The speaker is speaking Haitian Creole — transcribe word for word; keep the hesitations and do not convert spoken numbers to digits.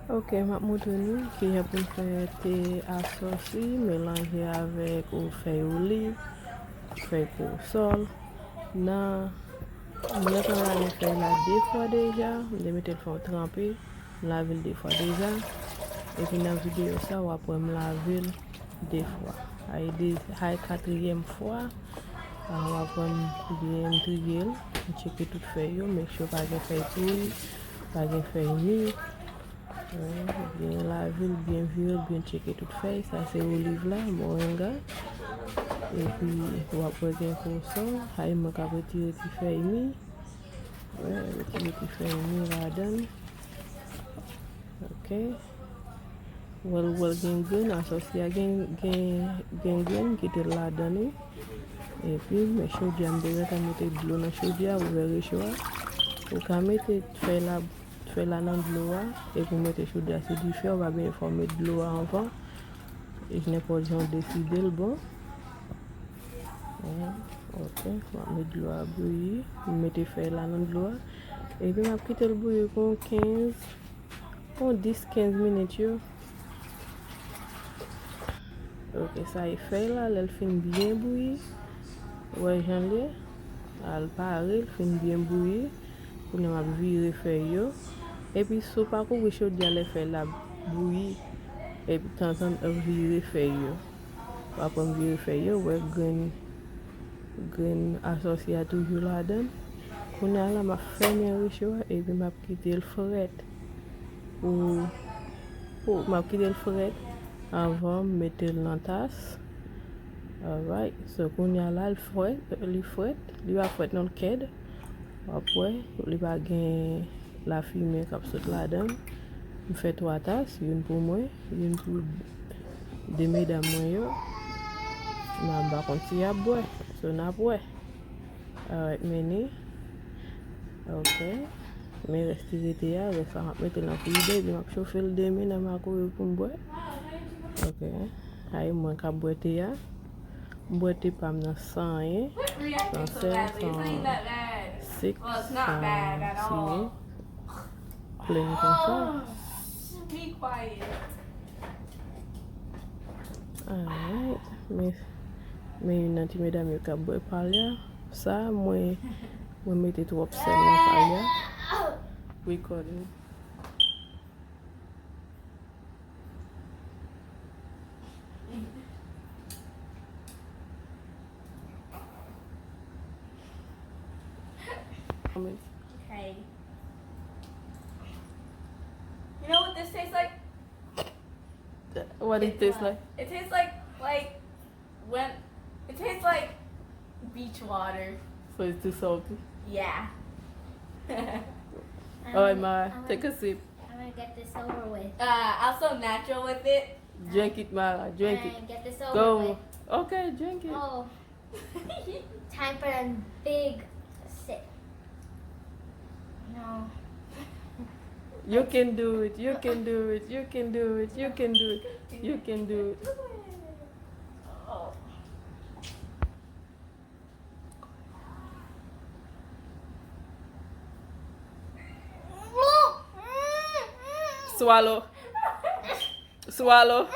Ok, m ap montre nou kijan pou n fè te asòsi melanje avèk ou fèy oliv, fèy kowosòl. Nan, m gentan lave fèy la de fwa deja, m te mete l fè yon tranpe, m lave l de fwa deja. Epi nan videyo sa, w ap wè m lave l de fwa. Ay de, ay katriyèm fwa, a, w ap wè m byen triye l, m tcheke tout fèy yo, make sure pa gen fèy pouri, pa gen fèy mi. Wi, byen lave l, byen vire l, byen tcheke tout fèy. Sa se oliv la, moringa. Epi, w ap wè gen kowosòl. Ay, mwen k ap retire ti fèy mi. Wi, retire ti fèy mi ladan l. Ok. Wè l, wè l gen grenn, asòsi a gen, gen, gen grenn, kite l ladan li. Epi, men chodyè a, m te gentan mete dlo nan chodyè a, ouvè recho a. Ou ka mete fèy la, fèy la nan dlo a, epi w mete chodyè a sou dife a, ou pa bezwen fè w met dlo a anvan. E nenpòt jan w deside l bon. Wi, ok, m ap met dlo a bouyi, m mete fèy la nan dlo a. Epi m ap kite l bouyi pou yon kenz, pou dis kenz minit yo. Ok, sa e fèy la, lè l fin byen bouyi. Ou wè jan l ye? Al pare, l fin byen bouyi. Kounye a m ap vire fèy yo. Epi si w pa kouvri chodyè lè fèy la bouyi, epi tanzantan vire fèy yo. W ap wè m vire fèy yo, wè grenn, grenn asòsi a toujou ladan l. Kounye a la, m ap fèmen recho a, epi m ap kite l frèt. Pou, pou, m ap kite l frèt anvan m mete l nan tas. Alright. So, kounye a la, l frèt, li frèt, li pa frèt non, l kèd. W ap wè, li pa gen lafimen k ap sot ladan l. M fè twa tas, youn pou mwen, youn pou de medam mwen yo. Nan m pa konn si y ap bwè. So, n ap wè. Alright, meni. Ok. Men rès ki rete a, rès la m ap mete l nan frijidè, epi m ap chofe l demen nan makowèv pou m bwè. Ok. Ay, mwen k ap bwè te a. M bwè te pa m nan san anyen, san sèl, san sik, san siwo. Plen konsa. Alright. Men, men youn nan ti medam yo k ap bwè pa l la. Sa, mwen, mwen mete twòp sèl nan pa l la. Recording. Okay. You know what this tastes like? What it tastes like? It tastes like, like, when, it tastes like beach water. So it's too salty? Yeah. Alright, Mara, take a sip. I'm gonna get this over with. Uh, I'm so natural with it. Drink it, Mara. Drink it. And get this over with. Okay, drink it. Oh. Time for a big sip. No. You can do it. You can do it. You can do it. You can do it. You can do it. Oh. Swallow. Swallow.